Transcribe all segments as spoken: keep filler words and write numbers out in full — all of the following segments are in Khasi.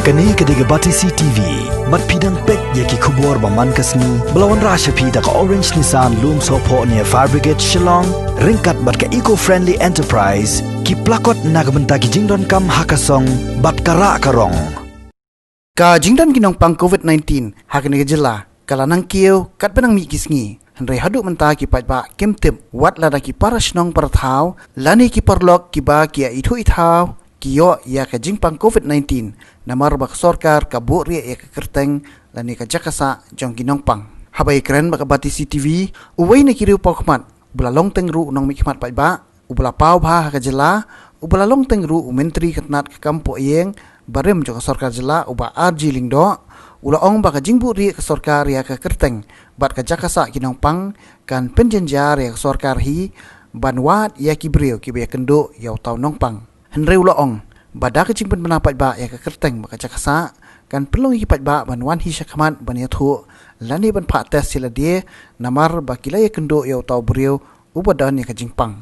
Kane ka dei ka Batesi T V. Bad phi dang peit ïa ki khubor ba man ka sngi ba la wanrah sha phi da ka Orange Nissan Lumsohphoh near Fire Brigade Shillong, ryngkat bad ka Eco Friendly Enterprise, ki plakot na ka bynta ki jingdonkam ha ka song bad ka rah ka rong. Ka jingdon ki nongpang covid nineteen ha kane ka jylla ka la nang kiew katba nang mih ki sngi. Hynrei haduh mynta ki paidbah kim tip wat lada ki para shnong para thaw lane ki paralok kiba ki ïa ithuh ithaw ki ïoh ïa ka jingpang covid nineteen, namar ba ka sorkar ka buh rieh ïa ka kyrteng lane ka jaka sah jong ki nongpang. Haba ïakren bad ka Batesi T V, uwei na ki riewpawkhmat uba la long teng ruh u nongmihkhmat paidbah uba la paw bha ha ka jylla, uba la long teng ruh u Myntri ka tnat ka kam poh ïing barim jong ka sorkar jylla, u Bah R G Lyngdoh, u la ong ba ka jingbuh rieh ka sorkar ïa ka kyrteng bad ka jaka sah ki nongpang kan pynjynjar ïa ka sorkar hi ban wad ïa ki briew kiba ïakynduh ïa uta u nongpang. Hynrei u la ong ba da ka jingpynbna paidbah ïa ka kyrteng bad ka jaka sah, kan pynlong ïa ki paidbah ban wan hi shakhmat ban ïathuh lane ban phah test ïa lade, namar ba ki la ïakynduh ïa uta u briew uba don ïa ka jingpang.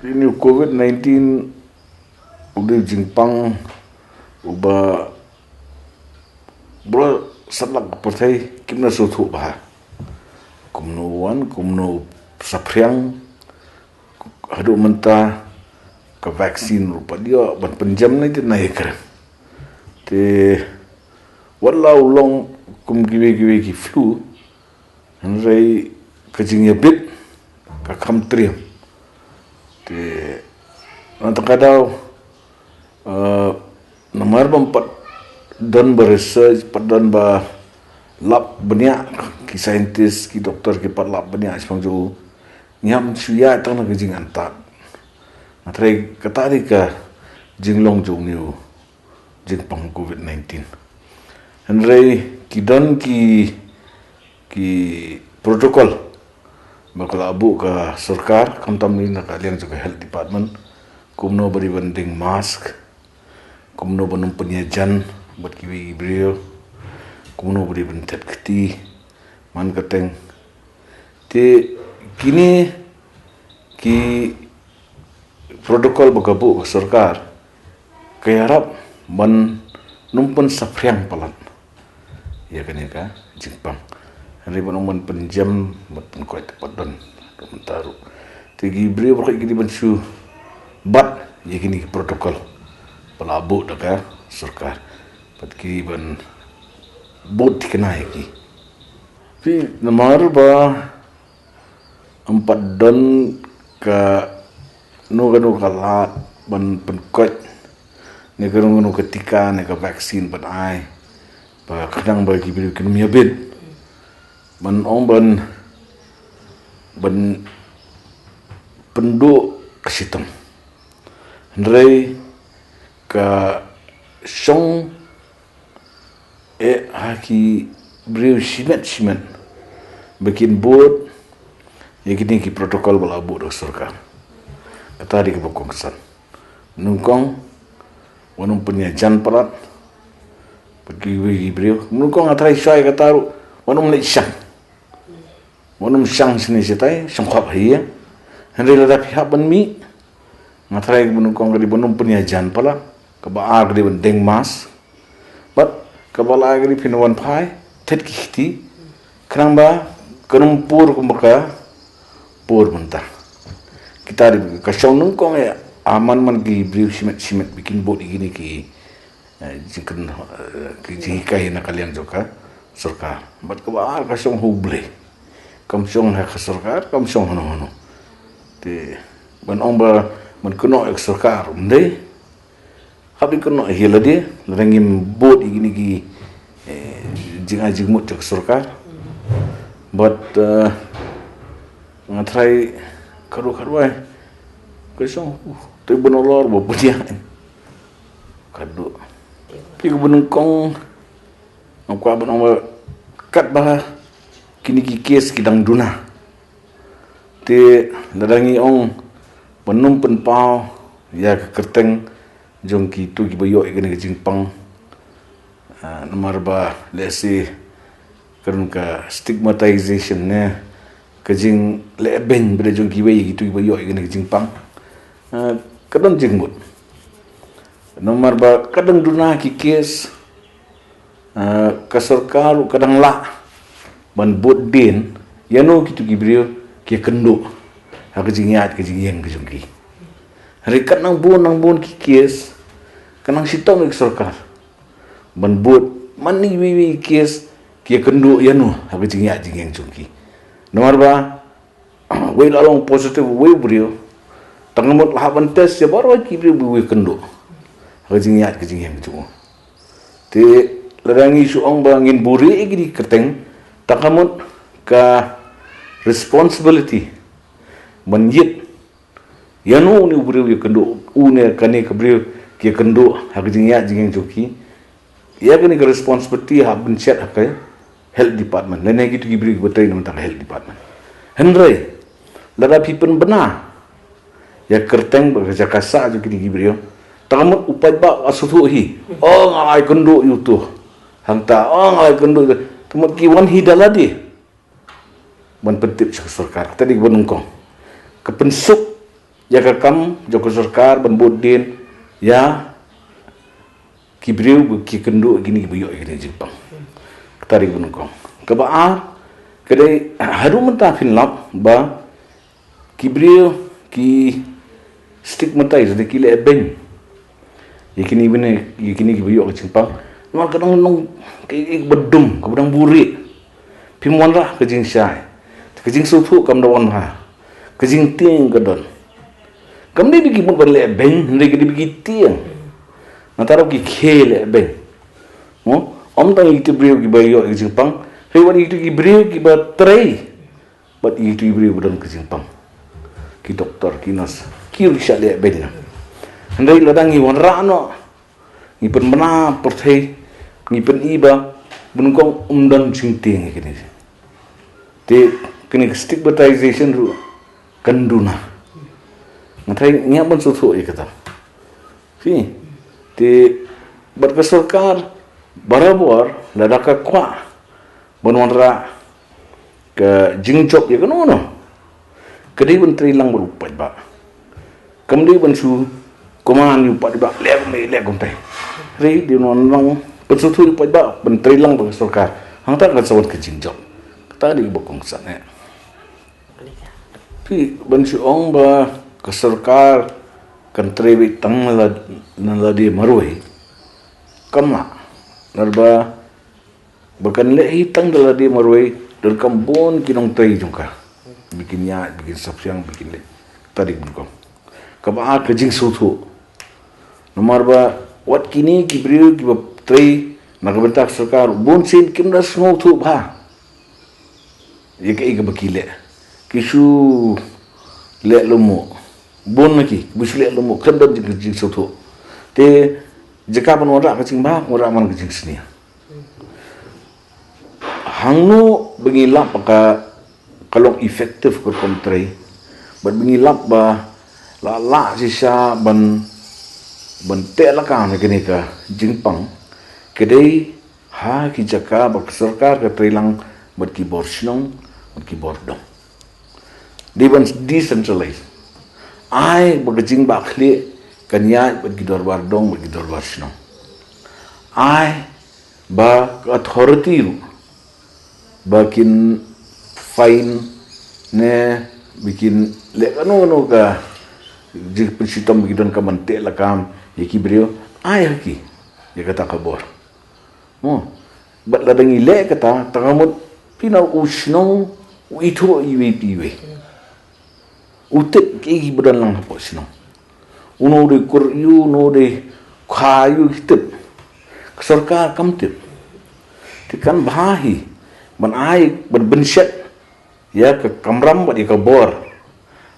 Une u covid nineteen u dei u jingpang uba baroh satlak ka pyrthei kim da sngewthuh bha kumno u wan, kumno u saphriang. Haduh mynta ka vaccine ruh pat ïoh ban pynjem ne te na ïa kren. Te wat la u long kum kiwei kiwei ki flu, hynrei ka jingïabit ka kham triem. Te na kata ka daw, eh, namar ba ym pat don ba research, pat don ba lap bniah, ki scientist, ki doktor ki pat lap bniah shaphang jong u, ngi hap shu ïaid tang na ka jingantad. Nga tharai kata dei ka jinglong jong une u jingpang covid nineteen. Hynrei ki don ki, ki protocol ba ka la buh ka sorkar, khamtam na ka liang jong ka health department, kumno ba dei ban deng mask, kumno ban ym pynïajan bad kiwei ki briew, kumno ba dei ban thied kti man ka teng. Te kine ki protocol ba ka buh ka sorkar ka ïarap ban ym pynsaphriang palat ïa kane ka jingpang. Hynrei ban ym ban pynjem, ban pynkoit pat don ka mynta ruh. Te ki briew baroh ki dei ban shu bat ïa kine ki protocol ba la buh da ka sorkar. Bad ki dei ban bud thikna ïa ki. Phi, namar ba ym pat don kano kano ka lad ban pynkoit ne kano kano ka tika ne ka vaccine ban ai ba khnang ba ki briew kin ym ïabit. Ban ong ban, ban pynduh ka shitom. Hynrei ka shong eh ha ki briew shimet shimet ba kin bud ïa kine ki protocol ba la buh da ka sorkar. Kata dei kaba kongsan. Nyngkong wat ym pynïajan palat bad kiwei ki briew. Nyngkong nga tharai shuwa ïa kata ruh wat ym leit shang. Wat ym shang shane shatai, shong khop ha ïing. Hynrei lada phi hap ban mih, nga tharai kaba nyngkong ka dei ban ym pynïajan palat, kaba ar ka dei ban deng mask. Bad kaba lai ka dei phin wan phai thied ki kti, khnang ba kan ym pur kumba ka pur mynta. Kita dei ka shong nyngkong eh ha man man ki briew shimet shimet ba kin bud ïa kine ki, eh, jingkren, eh, ki jinghikai na ka liang jong ka sorkar. Bad kaba ar ka shong ha U Blei. Kam shong ha ka sorkar, kam shong hano hano. Te ban ong ba ban kynnoh ïa ka sorkar, ym dei. Hap ban kynnoh ïa lade, lada ngim bud ïa kine ki, eh, jingai jingmut jong ka sorkar. Bad, eh, nga tharai kadu kadu ai. Ka shong, uh, te ban olor ba pynïaid. Kadu. Phi, kaba nyngkong, nga kwah ban ong ba katba kine ki case ki dang duna, te lada ngi ong ban ym pynpaw ïa ka kyrteng jong kito kiba ïoh ïa kane ka jingpang, ah, namar ba lehse ka don ka stigmatization ne ka jingleh beiñ ba dei jong kiwei ïa kito kiba ïoh ïa kane ka jingpang. Ah, ka don jingmut. Namar ba ka dang duna ki kes, ah, ka sorkar ka dang lah ban bud dien ïa no kito ki briew ki kynduh ha ka jingïaid ka jingïeng ka jong ki. Hynrei ka nang bun nang bun ki kes, ka nang shitom ïa ka sorkar ban bud man ni wi wi kes ki kynduh ïa no ha ka jingïaid jingïeng jong ki. Namar ba wei la long positive wei u briew, tang mut la hap ban test ïa baroh ki briew ba wei kynduh ha ka jingïaid ka jingïeng jong u. Te lada ngi shu ong ba ngin buhrieh ïa ki kyrteng, tang mut ka responsibility ban ïit ïa no une u briew ïa kynduh, une kane ka briew ki kynduh ha ka jingïaid jingïeng jong ki. Ïa kane ka responsibility hap ban shet ha ka health department lane kito ki briew kiba trei na bynta ka health department. Hynrei lada phi pynbna ïa kyrteng bad ka jaka sah jong kine ki briew, tang mut u paidbah u sngewthuh hi. Oh, nga la ïa kynduh ïa uto. Hangta, oh, nga la ïa kynduh ïa uto. Tang mut ki wan hi da lade ban pyntip sha ka sorkar. Kata dei kaba nyngkong. Ka pynsuk ïa ka kam jong ka sorkar ban bud dien ïa ki briew ba ki kynduh ïa kine kiba ïoh ïa kine ki jingpang. Kata dei kaba nyngkong. Kaba ar ka dei, haduh mynta phin lap ba ki briew ki stigmatize, ki leh beiñ ïa kine, ïa kine kiba ïoh ka jingpang. Namar ka dang long ka, ka, kaba dum, kaba dang buhrieh. Phim wanrah ka jingshai. Te ka jingsngewthuh kam da wan bha. Ka jingtieng ka don. Kam dei ba ki mut ban leh beiñ, hynrei ka dei ba ki tieng. Nangta ruh ki khie leh beiñ. Mo, ym tang ïa kito ki briew kiba ïoh ïa ka jingpang, hynrei wat ïa kito ki briew kiba trei bad ïa kito ki briew ba don ka jingpang. Ki doktor, ki nurse, ki ruh ki shah leh beiñ. Hynrei lada ngi wanrah noh, ngi pynbna pyrthei, ngi pyni ba ba nyngkong ym don jingtieng ïa kine. Te kane ka stigmatization ruh kan duna. Nga tharai ngi hap ban sngewthuh ïa kata. Phi, te bad ka sorkar barabor lada ka kwah ban wanrah ka jingjop ïa kano kano, ka dei ban trei lang bad u paidbah. Kam dei ban shu command ïa u paidbah, leh kumne, leh kumtai. Hynrei dei ban wan lang ban sngewthuh ïa u paidbah, ban trei lang bad ka sorkar. Hangta kan sa wan ka jingjop. Kata dei kaba kongsan eh. Phi, ban shu ong ba ka sorkar kan trei beit tang na la, na lade marwei, kam lah. Namar ba ba kan leh hi tang da lade marwei, donkam bun ki nongtrei jong ka. Ba kin ïaid, ba kin saphriang, ba kin leh. Kata dei kaba nyngkong. Kaba ar ka jingsngewthuh. Namar ba wat kine ki briew kiba trei na ka bynta ka sorkar, bun sien kim da sngewthuh bha ïa kaei kaba ki leh. Ki shu leh lyngngoh. Bun na ki, ba shu leh lyngngoh, khlem don jing, jingsngewthuh. Te jaka ban wanrah ka jingbha, wanrah man ka jingsniew. Hangno ba ngi lap ba ka, ka long effective ka rukom trei, bad ba ngi lap ba la lah shisha ban, ban teh lakam ïa kane ka jingpang, ka dei ha ki jaka ba ka sorkar ka trei lang bad ki bor shnong, bad ki bor dong. Dei ban decentralize. Ai ba ka jingbahkhlieh kan ïaid bad ki dorbar dong, bad ki dorbar shnong. Ai ba ka authority ruh ba kin fine ne ba kin leh kano kano ka jingpynshitom ba ki donkam ban teh lakam ïa ki briew, ai ha ki ïa kata ka bor. Mo, bad lada ngi leh kata, tang ka mut phi na u shnong u ithuh iwei pa iwei. U tip kiei kiba don lang hapoh shnong. Uno u dei kur aiu, uno u dei kha aiu, ki tip. Ka sorkar kam tip. Te kan bha hi ban ai, ban pynshet ïa ka kamram bad ïa ka bor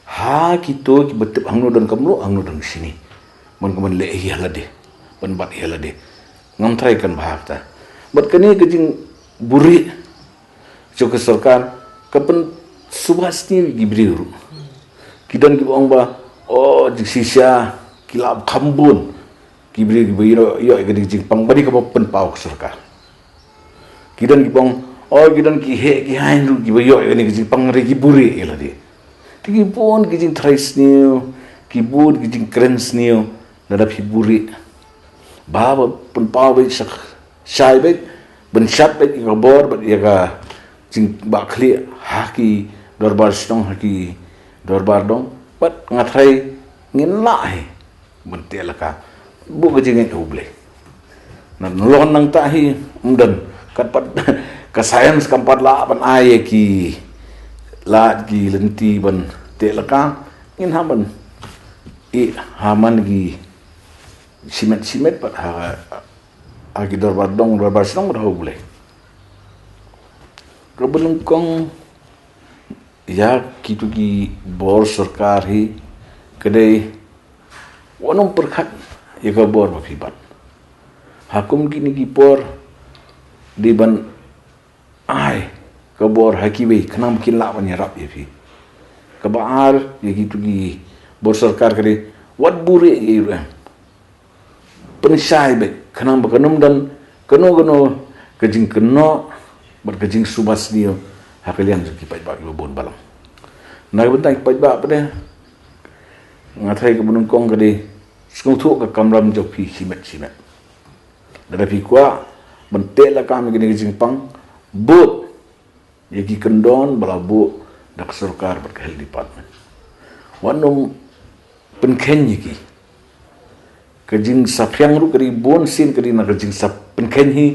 ha kito kiba tip hangno don ka mluh, hangno don ka shini. Ban ka ban leh hi ha lade, ban bat hi ha lade. Ngam tharai kan bha kata. Bad kane ka jingbuhrieh jong ka sorkar ka pynsuba sniew ïa ki briew ruh. Ki don kiba ong ba, oh, jingshisha ki la kham bun ki briew kiba ïoh, ïoh ïa kane ka jingpang, ba dei kaba pynpaw ka sorkar. Ki don kiba ong, oh, ki don ki heh ki haiñ ruh kiba ïoh ïa kane ka jingpang, hynrei ki buhrieh ïa lade. Te ki bun ki jingtharai sniew, ki bun ki jingkren sniew, lada phi buhrieh. Ba ba pynpaw beit shai beit, ban shat beit ïa ka bor bad ïa ka jingbakla ha ki dorbar shnong, ha ki dorbar dong. Bad nga tharai ngin lah hi ban teh lakam. Buh ka jingngeit ha U Blei. Nalor nangta hi, ym don. Kat pat ka science kam pat lah ban ai ïa ki lad ki lynti ban teh lakam. Ngin hap ban ïeh ha man ki shimet shimet pat ha, ha ki dorbar dong, dorbar shnong bad ha U Blei. Kaba nyngkong, ïa kitu ki bor sorkar hi, ka dei wat nym pyrkhat ïa ka bor ba phi bat. Ha kum kine ki por, dei ban ai ka bor ha kiwei khnang ba kin lah ban ïarap ïa phi. Kaba ar, ïa kitu ki bor sorkar ka dei wat buhrieh ïa u ruh em. Pynshai beit khnang ba kan ym don kano kano ka jingkynnoh bad ka jingsngewsih ha ka liang jong ki paidbah kiba bun balang. Na ka bynta ki paidbah pat, nga tharai kaba nyngkong ka dei sngewthuh ka kamram jong phi shimet shimet. Lada phi kwah ban teh lakam ïa kane ka jingpang, bud ïa ki kyndon ba la buh da ka sorkar bad ka health department. Wat nym pynkheiñ ïa ki. Ka jingsaphriang ruh ka dei bun sien ka dei na ka jingsapynkhein hi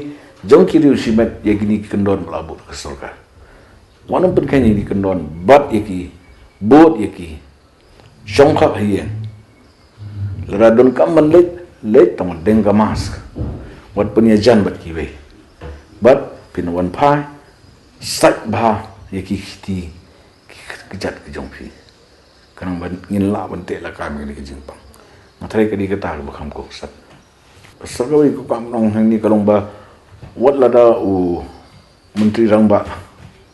jong ki riew shimet ïa kine ki kyndon ba la buh da ka sorkar. Wat nym pynkheiñ ïa ki kyndon, bat ïa ki, bud ïa ki, shong khap ha ïing. Lada donkam ban leit, leit tang ban deng ka mask. Wat pynïajan bad kiwei. Bad phin wan phai, sait bha ïa ki kti ki kjat ki jong phi. Khnang ban ngin lah ban teh lakam ïa kane ka jingpang. Nga tharai ka dei kata kaba kham kongsan. Sa kawei ka kam nong hangne ka long ba wat lada u Myntri Rangbah,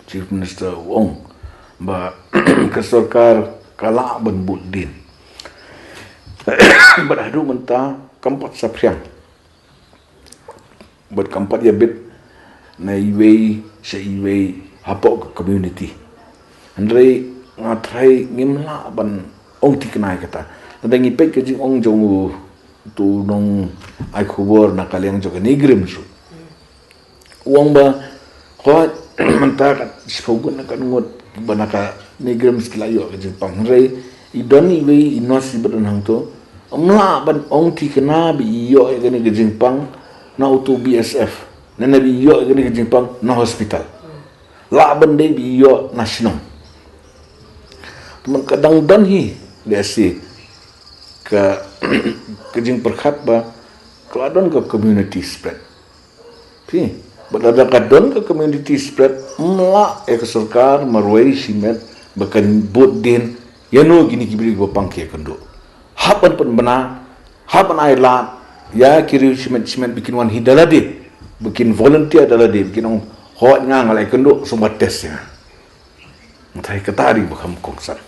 Chief Minister, u ong ba ka sorkar ka lah ban bud dien. Bad haduh mynta kam pat saphriang. Bad kam pat ïabit na iwei sha iwei hapoh ka community. Hynrei nga tharai ngim lah ban ong thikna ïa kata. Lada ngi peit ka jingong jong utu u nong ai khubor na ka liang jong ka NEIGRIHMS ruh, u ong ba, hooid, mynta ka shiphew ngut na ka ngut ba na ka NEIGRIHMS ki la ïoh ka jingpang, hynrei i don iwei i nurse iba don hangto, ym lah ban ong thikna ba i ïoh ïa kane ka jingpang na utu BSF, ne na ba i ïoh ïa kane ka jingpang na hospital. Lah ban dei ba i ïoh na shnong. Te mynta ka dang don hi, lehse, ka, ka jingpyrkhat ba ka la don ka community spread. Phi, bad lada ka don ka community spread, ym lah ïa ka sorkar marwei shimet ba kan bud dien ïano kine ki briew kiba pang ki ïakynduh. Hap ban pynbna, hap ban ai lad ïa ki riew shimet shimet ba kin wan hi da lade, ba kin volunteer da lade, ba kin ong, hooid, nga nga la ïakynduh, sngewbha test ïa nga. Nga tharai kata dei ba kham kongsan.